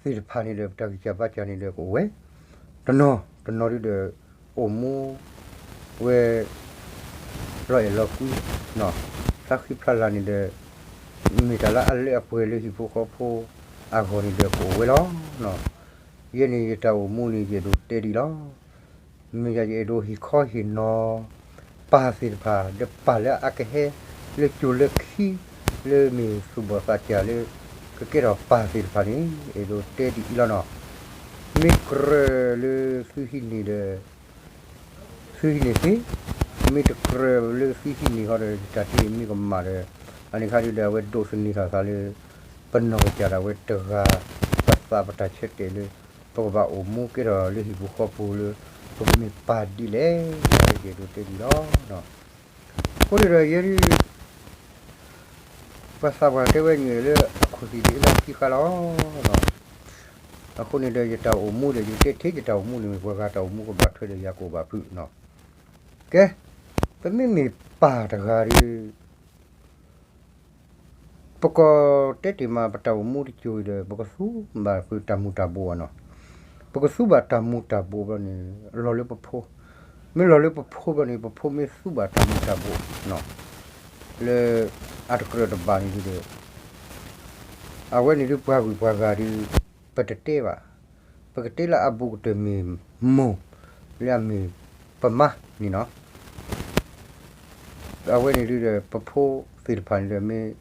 သ့ၣ်တဖၣ်န့ၣ်ဒီး ပတၢ်ဂံၢ်စၢ်ဘါစၢ်န့ၣ်ဒီးကအိၣ်ဝဲ, တနီၤတနီၤဒုဒီး အိၣ်မူဝဲ လီၤအဲၣ်လီၤကွံ, သးဃံဖျါလၢ်န့ၣ်ဒီး မ့ၢ်တၢ်လၢအလၢအပှဲၤလၢဟံၣ်ဖိဃီဖိအဂီၢ်န့ၣ်ဒီးကအိၣ်ဝဲလီၤ. ယဲန့ၣ်ယတၢ်အိၣ်မူန့ၣ် ယအဲၣ်ဒိးတဲဒ်အံၤလီၤ. မ့ၢ်ယဲယအဲၣ်ဒိးဟ့ၣ်ခီဟ့ၣ်နီၤ ပၢ်သ့ၣ်တဖၣ် ဒီးပၢ်လၢအကဟဲ လၢကၠိလၢခံ လၢမ့ၢ်သူၣ်ဘီၣ်သးစၢ်လၢ ကကဲထီၣ်ပၢ်သ့ၣ်တဖၣ်န့ၣ် အဲၣ်ဒိးတဲဒ်အံၤလီၤနီၤ. မ့ၢ်ကြၢးလၢသုဟံးန့ၢ်ဒီး သုဟံးန့ၢ်သ့, မ့ၢ်တကြၢးလၢသုဟံးန့ၢ်ဃီဒီး ယတၢ်တ့မ့ၢ်ကမၣ်ဒီး အန့ၣ်ခါဒုဒီး အဝဲဒိးသန့ၤထီၣ်သးလၢ ပနီၢ်ကစၢ်ဒၣ်ဝဲတဂၤ ပသးပတၢ်ဆၢတဲာ်လၢ ပကဘၣ်အိၣ်မူကဲထီၣ်လၢဟံၣ်ပူၤဃီပူၤလၢ ပကမ့ၢ်ပၢ်ဒ်လဲၣ် ယအဲၣ်ဒိးတဲဒ်အံၤလီၤ. အဃိန့ၣ်ဒီးယဲဒၣ် ပှၤသးပှၢ်တဲဝဲန့ၣ်လၢအခိၣ်သ့ၣ်ဒ်လၢအခံဃါလီၤ. အဃိန့ၣ်ဒီးယတၢ်အိၣ်မူဒီး ယတဲထဲယတၢ်အိၣ်မူန့ၣ် မ့ၢ်ပှၤဂၤတၢ်အိၣ်မူကဘၣ်ထွဲဒီးယၤကအိၣ်ဘၣ်ဖုးနီၤ. ကဲ, ပမ့မ့ၢ်ပၢ်တဂၤဒီး ပကတဲတ့ၢ်မး ပတၢ်အိၣ်မူတစိၤအံၤဒီး ပကသူဘၣ်ပတၢ်မူၤတၢ်ဘှီးအီၤနီၤ. ပကသူဘၣ်တၢ်မူၤတၢ်ဘှီးဘျီန့ၣ် လီၤလၢပဖိ, မ့ၢ်လီၤလၢပဖိဘျီန့ၣ် ပဖိမ့ၢ်သူဘၣ်တၢ်မူၤတၢ်ဘှီး လၢအတကြၢးတဘၣ်န့ၣ်ဒီး အဝဲန့ၣ်ဒုးပှၤဂုၤပှၤဂၤဒုး ပတတဲဘၣ်, ပကတဲလၢအဘူးကတၢၢ်မ့ၢ်မိၢ် လၢအမ့ၢ်ပမါန့ၣ်နီၤ. အဝဲန့ၣ်ဒုးဒီး ပဖိသ့ၣ်တဖၣ်န့ၣ်ဒီး မ့ၢ်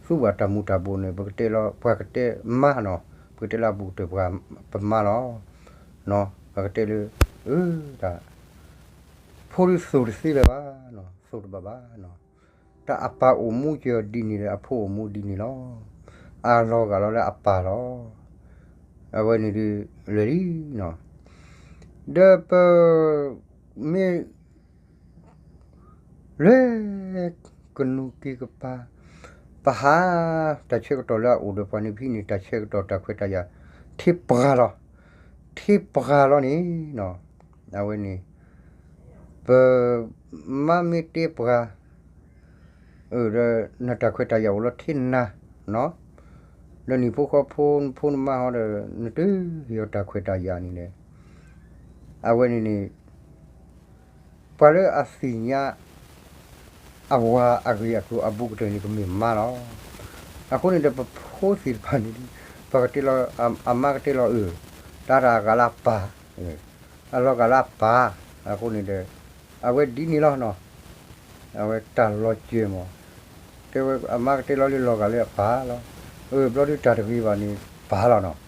သူဘၣ်တၢ်မူၤတၢ်ဘှီးန့ၣ် ပကတဲလီၤ ပှၤကတဲမါနီၤ, ပကတဲလၢအဘူးကတၢၢ်ပှၤပမါလီၤ. ပကတဲလၢ အၢ တၢ် ဖိဒုးသိၣ်တသ့လၢၤဘၣ်, သိၣ်တဘၣ်ဘၣ်. တၢ်အပၢ်အိၣ်မူက့ၤအီၤဒ်န့ၣ်ဒီး အဖိအိၣ်မူဒ်န့ၣ်လီၤ. အလီၤဂာ်လီၤလၢအပၢ်လီၤ. အဝဲန့ၣ်ဒုး လွဲၢ်လံနီၤ. ဒီးပ မ့ၢ် လွဲၢ် ကနူးက့ၤကပၤ ပဟး တၢ်ဆၢကတီၢ်လၢအအိၣ်ဒီးပှၤန့ၣ် ပဟံးန့ၢ်တၢ်ဆၢကတီၢ်တၢ်ခွဲးတၢ်ယာ် ထံပှၤလီၤ. ထံပှၤလီၤန့ၣ်နီၤ. အဝဲန့ၣ် ပ မါမ့ၢ်တဲပှၤ ဒီးနတၢ်ခွဲးတၢ်ယာ်အိၣ်လီၤထဲနၤနီၤ. ဒီးနံၣ်ဖိဃီဖိနဖိနမါဟီဒီး နတဟ့ၣ်အီၤတၢ်ခွဲးတၢ်ယာ်န့ၣ်ဒီး အဝဲန့ၣ်န့ၣ် ပှၤလၢအသ့ၣ်ညါ အဝၤအဂ့ၢ်အကျိၤအဘူးကတၢၢ်န့ၣ် ကမ့ၢ်မါလီၤ. အဃိန့ၣ်ဒီး ပဖိသ့ၣ်တဖၣ်န့ၣ် ပှၤကတဲလီၤ အမါကတဲလီၤအၢ တၢ်တၢ်အဂၤလၢအပၢ် အလီၤဂာ်လၢအပၢ်, အဃိန့ၣ်ဒီး အဝဲဒ်န့ၣ်လီၤနီၤ. အဝဲတၢ်လီၤစၢၤမး, တဲဝဲအမါကတဲလီၤလၢလီၤဂာ်လၢအပၢ်လီၤ. အၢ ဘျီဒုးတၢ်တဂ့ၤဘၣ်န့ၣ် ပၢ်လီၤနီၤ.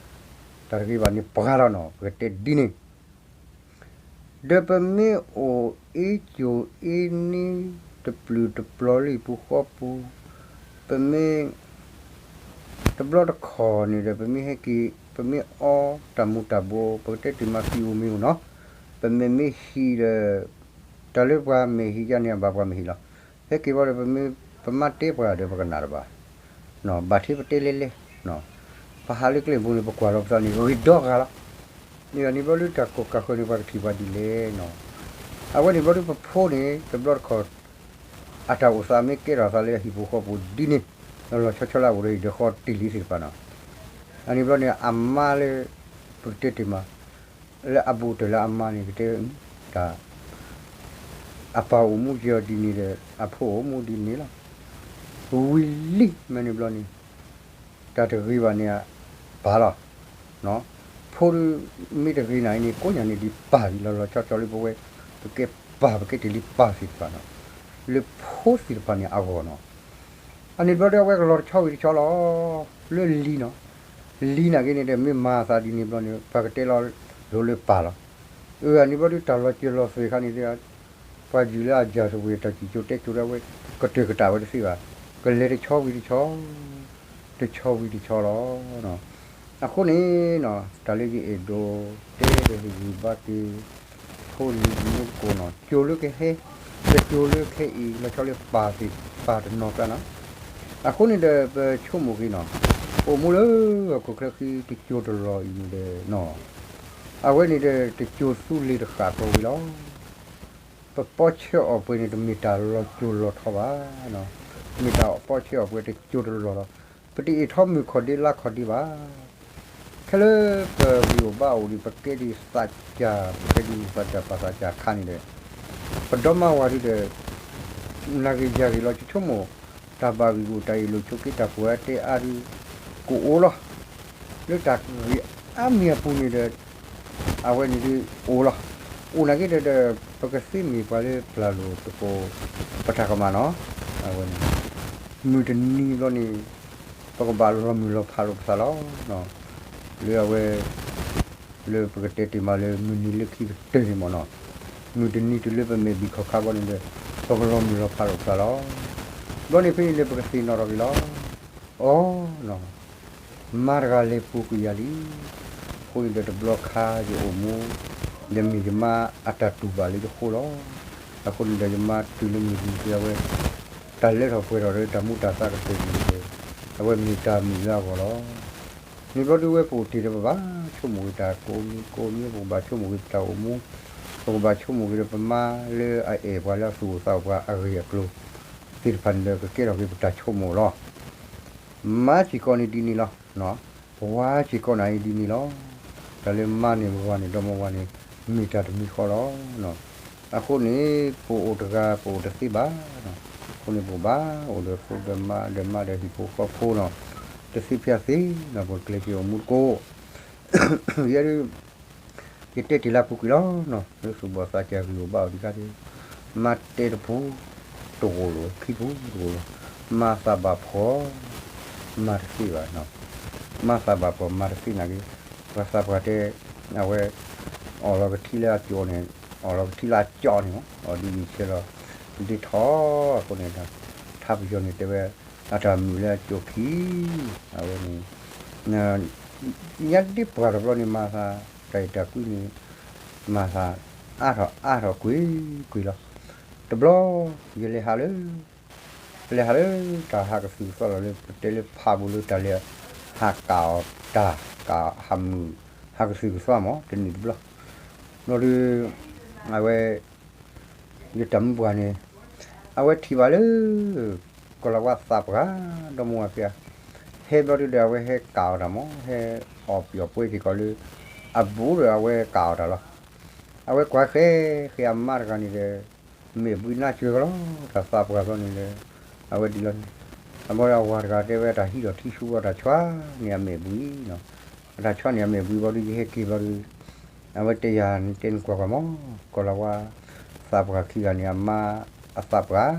တၢ်တဂ့ၤဘၣ်န့ၣ်ပှၤလီၤနီၤ, ပကတဲဒ်န့ၣ် ဒီးပမ့ၢ်အိၣ်အ့ၣ်ကၠိၤအ့ၣ်နံ တပျုာ်တပျီၤလၢဟံၣ်ပူၤဃီပူၤ, ပမ့ၢ် တဘျီတခီၣ်န့ၣ်ဒီး ပမ့ၢ်ဟဲက့ၤ ပမ့ၢ်အီတၢ်မူၤတၢ်ဘှီး ပကတဲတ့ၢ်မး သံအိၣ်မ့ၢ်အိၣ်နီၤ, ပမ့ၢ်မ့ၢ်ဟံးဒီး တၢ်လၢပှၤမဲာ်ဟံးယါန့ၣ် အဘၣ်ပှၤမဲာ်ဟံးလီၤ. ဟဲက့ၤဘၣ်ဒီး ပမ့ၢ်ပမါတဲပှၤဒီး ပကနၣ်တဘၣ်, ဘၣ်ထဲပတဲလဲၣ်လဲၣ်, ပဟးလၢကျဲပူၤန့ၣ် ပကွၢ်လီၤပသးန့ၣ် ဂ့ၤဒီဂၤလီၤ. န့ၣ်အန့ၣ်ဘျီဒုးတၢ်ကိၢ်ကၢ်ဃၢၤန့ၣ် ပှၤကထံၣ်ပှၤဒ်လဲၣ်နီၤ. အဝဲန့ၣ်ဘျီဒုးပဖိန့ၣ် တဘျီတခီၣ် အတၢ်အိၣ်သးမ့ၢ်ကဲထီၣ်သးလၢဟံၣ်ပူၤဃီပူၤဒ်န့ၣ် လီၤဆီဆီလၢအအိၣ်ဒီးဟံၣ်ဒီးဃီတ့ၢ်လံသ့ၣ်တဖၣ်နီၤ. အန့ၣ်ဘျီန့ၣ် အမါလၢ ပကတဲတ့ၢ်မး လၢအဘူးကတၢၢ်လၢအမါန့ၣ် ကတဲ တၢ် အပၢ်အိၣ်မူက့ၤအီၤဒ်န့ၣ်ဒီး အဖိအိၣ်မူဒ်န့ၣ်လီၤ. ဝံၤလံ မ့ၢ်န့ၣ်ဘျီန့ၣ် တၢ်တဂ့ၤဘၣ်န့ၣ် ပၢ်လီၤ. ဖိဒုးမ့ၢ်တဂ့ၤနၤအံၤန့ၣ် ကိးညါန့ၣ်ဒ်ပၢ်ဒ်လီၤ. လီၤဆီဆီလၢပဝဲ ပကဲပၢ် ပကဲတ့ၢ်လံပၢ်သ့ၣ်တဖၣ်နီၤ, လၢဖိသ့ၣ်တဖၣ်န့ၣ်အဂီၢ်နီၤ. အန့ၣ်ဘျီဒီး အဝဲကလီၤတဆီဝံၤတဆီလီၤ. လၢလံနီၤ, လံနာ်က့န့ၣ်ဒီး မ့ၢ်မၤအသးဒ်န့ၣ်ဘျီန့ၣ် ပှၤကတဲလီၤလိၤလၢပၢ်လီၤ. အၢ အန့ၣ်ဘျီဒုး တၢ်လီၤစၢၤလီၤသွဲၣ်ခါန့ၣ်သ့ၣ် ပှၤယုၢ်လၢအယၤသဝ့ၤ တၢ်စံၣ်ကၠိတဲကၠိဒၣ်ဝဲ ကတၢၢ်ကတၢၢ်ဝဲတသ့ဘၣ်, ကလဲၤတဆီဝံၤတဆီ, တဆီဝံၤတဆီလီၤ. အဃိန့ၣ်နီၤ တၢ်လၢယအဲၣ်ဒိးတဲဒီးဟ့ၣ်ဂံၢ်ဘါက့ၤ ဖိလံၤမုၢ်ကိၢ်နီၤ ကၠိလၢကဟဲ ကၠိလၢခဲအံၤ လီၤဆီလၢပၢ်သ့ၣ်ပၢ်တနီၤကျါနီၤ. အဃိန့ၣ်ဒီး ပဆိကမိၣ်က့ၤနီၤ အိၣ်မူလၢဟီၣ်ခိၣ်ချၢဃံ တကၠိတလီၢ်အံၤန့ၣ်ဒီးနီၤ အဝဲန့ၣ်ဒီး တကၠိသူလ့ၤတဃာ်ကီဝံၤလီၤ. ပပီဆၢအီၣ်ပှဲၤန့ၣ် တမ့ၢ်တၢ်လီၤကၠိလီၤထီဘၣ်နီၤ, မ့ၢ်တၢ်ပီဆၢအီၣ်ပှဲၤတကၠိတလီၢ်လီၤ. ပတအ့ၣ်ထီမုၢ်ခီၣ်ဒ့လါခီၣ်ဒ့ဘၣ်. ခဲလၢာ်ပဂံၢ်အိၣ်ဘါအိၣ်ဒီး ပကဲဒ်သးစၢ် ပကဲဒ်သးစၢ်ပာ်သးစၢ်အခါန့ၣ်ဒီး ပဒီမါဝၤဒုဒီး နၤဂ့ၤယၤဂ့ၤလီၤ ဆိကမိၣ် တၢ်ဘၣ်ဂံၢ်ဂူာ်တၢ်အ့ၣ်လိာ်ဆိးက့ တၢ်ပှဲၤတဲအါဒု ကအိၣ်လီၤ. လၢတၢ်ဂ့ၢ်အါမံၤအပူၤန့ၣ်ဒီး အဝဲန့ၣ်ဒုအိၣ်လီၤ. အိၣ်နာ်က့ဒီး ပကသ့မ့ၢ်ပှၤလၢပျၢ်လိာ်သကိး ပတၢ်ကမၣ်နီၤ. အဝဲန့ၣ် မုၢ်တနံၤဘျီန့ၣ် ပကဘၣ်လီၤမုၢ်လီၤဖးလိာ်ပသးလီၤ. လၢအဝဲ လၢပကတဲတ့ၢ်မးလၢမုၢ်နံၤလၢခံကတၢၢ်န့ၣ်မ့ၢ်နီၤ, မုၢ်တနံၤတုၤလၢပမဲာ်ဘၣ်ခီၣ်ခါဘျီန့ၣ်ဒီး ပကလီၤမုၢ်လီၤဖးလိာ်ပသးလီၤ. ဘျီန့ၣ်ဖဲန့ၣ်ဒီး ပကသ့ၣ်နီၣ်ထီၣ်က့ၤလီၤ. အိ, မါတဂၤလဲၤပူၤကွံာ်ယၤလံ. အဃိန့ၣ်ဒီးတဘျီခါယအိၣ်မူ ဒီးမ့ၢ်ယမါအတၢ်တူၢ်ဘၣ်လၢယဃိလီၤ. အဃိန့ၣ်ဒီးယမါတုၤလၢမုၢ်တနံၤအဝဲ တၢ်လၢထီၣ်ပှဲၤထီၣ်ဒီးတၢ်မူတၢ်သးကတၢၢ်န့ၣ်ဒီး အဝဲမ့ၢ်တၢ်မုာ်လၢအဂီၢ်လီၤ. န့ၣ်ဘျီဒုဝဲပအိၣ်တ့ၢ်ဒီးပဘၣ်ဆိကမိၣ်ဂ့ၤတၢ်ကိးမံၤကိးမံၤ ပကဘၣ်ဆိကမိၣ်ဂ့ၤပတၢ်အိၣ်မူ, ပကဘၣ်ဆိကမိၣ်ဂ့ၤဒီးပမါလၢအအဲၣ်ပှၤလၢအသူၣ်အိၣ်သးအိၣ်ပှၤအဂ့ၢ်အကျိၤ သ့ၣ်တဖၣ်န့ၣ်ဒီးကကဲထီၣ်က့ၤပတၢ်ဆိကမိၣ်လီၤ. မါစ့ၢ်ကီးန့ၣ်ဒ်န့ၣ်လီၤ. ဝၤစ့ၢ်ကီးန့ၣ်ဒ်န့ၣ်လီၤ. တၢ်လၢမါန့ၣ်ဝၤန့ၣ် ဒီမါဝၤန့ၣ် မ့ၢ်တၢ်တမံၤဃီလီၤ. အဃိန့ၣ် ပအိၣ်တဂၤ ပအိၣ်တသ့ဘၣ်. အဃိန့ၣ် ပကဘၣ်အိၣ်ဒီးဖိဒီးမါဒီးမါဒီးဟံၣ်ဖိဃီဖိနီၤ, တသ့ဖဲအသ့နီၤ ပကကျဲၤက့ၤအိၣ်မူတကိး ယဲဒု ယတဲတ့ၢ်လၢအပူၤကွံာ်လီၤနီၤ, လၢသူၣ်ဘီၣ်သးစၢ်ဂံၢ်အိၣ်ဘါအိၣ်ဒံးခါဒီး မါတဲတပူၤ တဂိာ်လိာ် ခံပူၤတဂိာ်လိာ်, မါသးဘၣ်ဖှီၣ် မၤတသ့ဘၣ်နီၤ, မါသးဘၣ်ဖှီၣ်မၤတသ့နာ်က့, ပှၤသးပှၢ်တဲ အဝဲ အီၣ်လီၤကထံလၢအကၠီန့ၣ် အီၣ်လီၤကထံလၢအကၠီန့ၣ်မး အီၣ်ဒ်ယံၤဆဲးလီၤ ဒ်ထီၣ်အဃိန့ၣ် ထါပယီၤန့ၣ်တဲဝဲ အတၢ်မုာ်လၢအကၠီခံ အဝဲန့ၣ် ညါဒ့ပှၤတဘျီန့ၣ် မၤသး တၢ်အဲၣ်တၢ်ကွံန့ၣ် မၤသး အါထီၣ်အါထီၣ်ကွ့ၢ်ကွ့ၢ်လီၤ. တဘျီ ယလဲၤဟးလၢ ပလဲၤဟးလၢတၢ်ဟးကသုၣ်ကသီလီၤ လၢပတဲလၢဖးဘူးလၢတၢ်လဲၤဟးကၣ်အီၤတၢ် ကၣ်ဟးမုာ် ဟးကသုၣ်ကသီမး တနံၣ်တဘျီ ဘျီဒု အဝဲ ယတၢ်မုၢ်ပှၢ်န့ၣ် အဝဲထံၣ်ဘၣ်လၢ ကီၢ်လၤဝါသးပှၢ် ဒီမါဝၤခံဂၤ ဟဲဘျီဒုဒီး အဝဲဟဲကၣ်အီၤတၢ်မး ဟဲအီၣ်ပျီၣ်ပှဲၤစ့ၢ်ကီးလၢ အဘူးဒီးအဝဲကၣ်အီၤတၢ်လီၤ. အဝဲကွၢ်ဃဲဃဲအမါတဂၤန့ၣ်ဒီး မဲာ်ဘှံးနါစှၤကလီၤ တၢ်သးပှၢ်ဘျီန့ၣ်ဒီး အဝဲဒ်လီၤန့ၣ် အဘျီအဝၤတဂၤတဲဝဲ တၢ်ဟံးထီၣ်ထံဆူဘျီ တၢ်ဆွါန့ၢ်အမဲာ်ဘှံးနီၤ, တၢ်ဆွါန့ၢ်အမဲာ်ဘှံးဘျီဒု ယဟဲက့ၤဘျီဒု အဝဲတဲယၤန့ၣ် တဲနကွၢ်ကွၢ်မး ကီၢ်လၤဝါ သးပှၢ်ခံဂၤန့ၣ် အမါအသးပှၢ်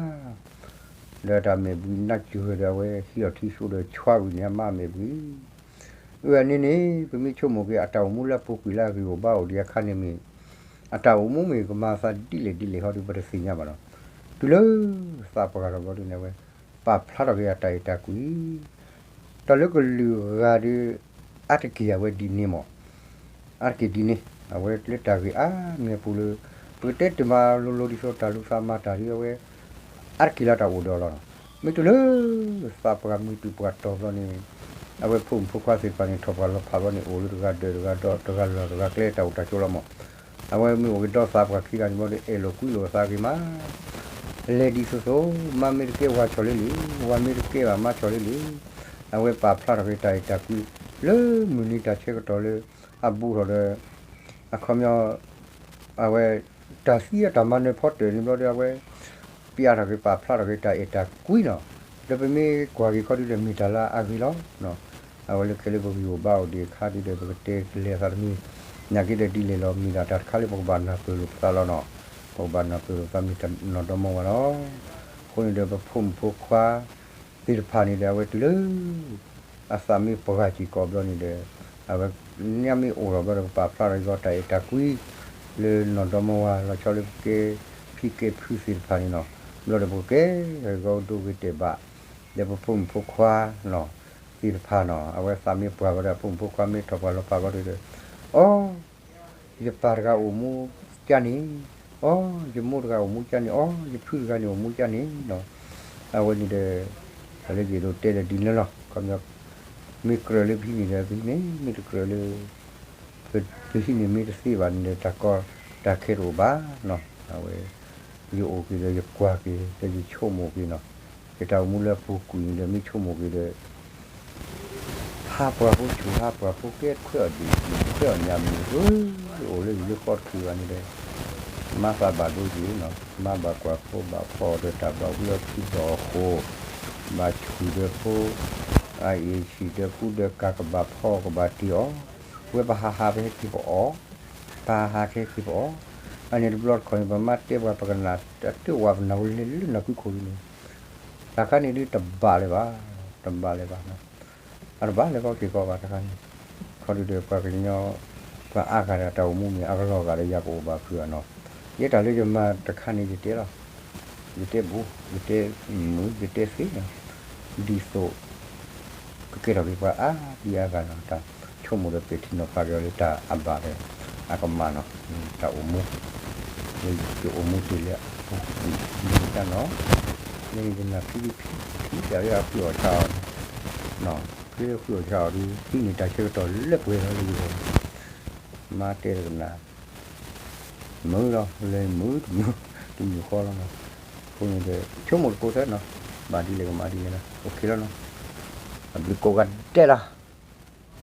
ဒီးတၢ်မဲာ်ဘှံးနါစှၤဒီး အဝဲဟံးထီၣ်ထံဆူဒီးဆွါဝံၤန့ၣ် အမါအမဲာ်ဘှံး အန့ၣ်န့ၣ် ပမ့ၢ်ဆိကမိၣ်က့ၤ အတၢ်အိၣ်မူလၢအပူၤကွံာ်လၢအဂ့ၢ်အိၣ်ဘါအိၣ်ဒံးအခါန့ၣ်မ့ၢ် အတၢ်အိၣ်မူမ့ၢ်ကမၤသးဒ်လဲၣ်ဒ်လဲၣ်ဟီဒီး ပတသ့ၣ်ညါဘၣ်နီၤ, တုၤလၢ သးပှၢ်ထီၣ်ဘျီဒုန့ၣ် အဝဲ ပာ်ဖျါထီၣ်က့ၤအတၢ်အဲၣ်တၢ်ကွံ တၢ်လၢကလုာ်ဂၤဒီး အါတက့ၢ်အဝဲဒ်န့ၣ်မး, အါတက့ၢ်ဒ်န့ၣ် အဝဲလၢတၢ်ဂ့ၢ်အါမံၤအပူၤလၢ ပကတဲတ့ၢ်မးလိၤလိၤဒ်သိးတၢ်လူၤသးမၤတၢ်ဒီးအဝဲ အါတက့ၢ်လၢတၢ်အိၣ်ဒီးလီၤ. မ့ၢ်တုၤလၢ သးပှၢ်မုၢ်တူၢ်ပှၢ်တီၤဘျီန့ၣ် အဝဲဖိမုၣ်ဖိခွါသ့ၣ်တဖၣ်န့ၣ် ထီၣ်ပှၢ်လီၤဖးဘျီန့ၣ် အိၣ်လၢတဂၤဒၢးတဂၤဒီး တဂၤလီၢ်တဂၤကျဲ တၢ်အိၣ်တၢ်ဆိးလီၤမး အဝဲမ့ၢ်အိၣ်က့ၤဒီသးပှၢ်ခံဂၤန့ၣ်ဘျီဒီး အဲၣ်လိာ်ကွံလိာ်အသးဂ့ၤမး လဲၤဒ်သိးသိး မါမ့ၢ်တကဲဝၤဆီၣ်လၢလံ, ဝၤမ့ၢ်တကဲဘၣ်မါဆီၣ်လၢလံ, အဝဲပာ်ဖျါထီၣ်က့ၤတၢ်အဲၣ်တၢ်ကွံ လၢမုၢ်နံၤတၢ်ဆၢကတီၢ်လၢ အဘူးထီၣ်ဒီး အခီပညီ အဝဲ တၢ်သံအတၢ်မၤနၢၤဖီတၢၣ်န့ၣ်ဘျီဒီး အဝဲ ပျးထီၣ်က့ၤပာ်ဖျါထီၣ်က့ၤတၢ်အဲၣ်တၢ်ကွံနီၤ, ဒီးပမ့ၢ်ကွၢ်က့ၤခီဒုဒီးမ့ၢ်တၢ်လၢအဂ့ၤလီၤ. အဝဲလၢခဲလၢပဂံၢ်အိၣ်ဘါအိၣ်ဒံးအခါဒုဒီး ပကတဲလဲၤသးတမံၤ နာ်က့ဒီးဒ်လဲၣ်လီၤ မ့ၢ်ဒၣ်တၢ်တခါလၢပကဘၣ်နၢ်ပၢၢ်လိာ်ပသးလီၤနီၤ, ပကဘၣ်နၢ်ပၢၢ်လိာ်ပသးမ့ၢ်တၢ်နီၢ်ဒီမါဝၤလီၤ. အဃိန့ၣ်ဒီးပဖိမုၣ်ဖိခွါ သ့ၣ်တဖၣ်န့ၣ်ဒီး အဝဲတုၤလၢ အသးမ့ၢ်ပှၢ်စ့ၢ်ကီးဘျီန့ၣ်ဒီး အဝဲ ညါမ့ၢ်အိၣ်ထီၣ်ဘျီဒီး ပပာ်ဖျါထီၣ်က့ၤတၢ်အဲၣ်တၢ်ကွံ လၢနီၢ်ဒီမါဝၤ လီၤဆီလၢပကဲဖံကဲဖုသ့ၣ်တဖၣ်န့ၣ်နီၤ, ဘျီဒီးပကကဲထီၣ်က့ၤကီးဒိဂ့ၤတဲာ်ဘၣ် ဒီးပဖိမုၣ်ဖိခွါနီၤ သ့ၣ်တဖၣ်နီၤ, အဝဲသးမ့ၢ်ပှၢ်ဘျီဒီး အဖိမုၣ်ဖိခွါမ့ၢ်ထီၣ်ပှၢ်လီၤဖးဘျီဒီး အိ ယပၢ်တဂၤအိၣ်မူကၠါန့ၣ်, အိ ယမိၢ်တဂၤအိၣ်မူကၠါန့ၣ်, အိ ယဖုတဂၤန့ၣ်အိၣ်မူကၠါန့ၣ်နီၤ, အဝဲန့ၣ်ဒီး တၢ်လၢယအဲၣ်ဒိးတဲဒီးဒ်န့ၣ်လီၤ. ခီပညီ မ့ၢ်ကြၢးလၢပဟံးန့ၢ်ဒီးပဟံးန့ၢ်, မ့ၢ်တကြၢးလၢ ပဟံးန့ၢ်မ့ၢ်တသ့ဘၣ်န့ၣ်ဒီး တၢ်ကီတၢ်ခဲတအိၣ်ဘၣ်နီၤ. အဝဲ ယအိၣ်က့ၤဒီးယကွၢ်က့ၤ ဒီးယဆိကမိၣ်က့ၤနီၤ, ယတၢ်အိၣ်မူလၢအပူၤကွံာ်န့ၣ်ဒီး မ့ၢ်ဆိကမိၣ်က့ၤဒီး ဖး ဟးပှၤဖိဆူၣ် ဟးပှၤဖိကဲခွဲးအီၤဒံး ခွဲးအီၤညါမ့ၢ်ဧၢ, အိၣ်လၢယံၤလၢဃီတချုးဘၣ်န့ၣ်ဒီး မါသးဘၣ်ဒိက့ၤနီၤ, မါဘၣ်ကွၢ်ဖိဘၣ်ဖီအီၤဒီးတၢ်ဘၣ်ဝံအီၤခံဘီၣ်အဃိ, ဘၣ်ဆူၣ်ဒီးဖိ အအ့ၣ်ဆံၣ်ဒီးကူဒီးကၤ ကဘၣ်ဖီအီၤကဘၣ်တ့ၢ်အီၤ, ဝဲပဟးဟးပဟဲက့ၤပအီၣ်, ပဟးဟးကဟဲက့ၤပအီၣ်, အန့ၣ်တဘျီတခီၣ်န့ၣ် ပမါတဲပှၤပကနၣ်တၢ်တဝၣ်ပနၢ်ဝဲလဲၤလၢနၢ်ကုခိၣ်ဒ်န့ၣ် တၢ်ခါန့ၣ်ဒ်တဘၣ်လၢၤဘၣ်, တဘၣ်လၢၤဘၣ်နီၤ, အတဘၣ်လၢၤဘၣ်က့ၤကီးဘၣ်တခါန့ၣ်, ခီဒုဒီးပှၤကညီ ပှၤအါဂၤဒီးတၢ်အိၣ်မူမ့ၢ်အကလီၤဂာ်ဒီးယၤကအိၣ်ဘၣ်ဖုးဘၣ်နီၤ, ယဲတၢ်လၢယမၤတခါန့ၣ်ယတဲလီၤ, ယတဲဘူး ယတဲမုာ် ယတဲသ့နီၤ, ဒ်သိး ကကဲထီၣ်က့ၤပှၤအါဒံအါဂၤနီၤ, တၢ်ဆိကမိၣ်ဒီးပဲာ်ထံနီၤဖးက့ၤအီၤလၢတၢ်အဘၣ်ဒီး အကမၣ်နီၤ, တၢ်အိၣ်မူ လၢယအိၣ်မူတ့ၢ်လၢအပူၤ မ့ၢ်တၢ်နီၤ, ယဲန့ၣ်ယနာ်ဖံဖံ ဖံတၢ်လၢအဃုအီၣ်ဆါအီၤ, ဖံလၢဃုအီၣ်ဆါအီၤဒီး ဟံးန့ၢ်တၢ်ဆၢကတီၢ်လၢပှဲၤလီၤလၢယဂီၢ်, မါတဲတကနၣ် မုာ်လီၤ လဲၤမုာ်တမုာ် တမုာ်ဃီလီၤနီၤ, အဃိန့ၣ်ဒီး ဆိကမိၣ်တကိးသၢနီၤ, ဘၣ်ဒ်လဲၣ်ကမၤဒ်လဲၣ်နီၤ, အိၣ်ခ့လီၤနီၤ, အဘျုးကိးဂၤဒဲးလီၤ.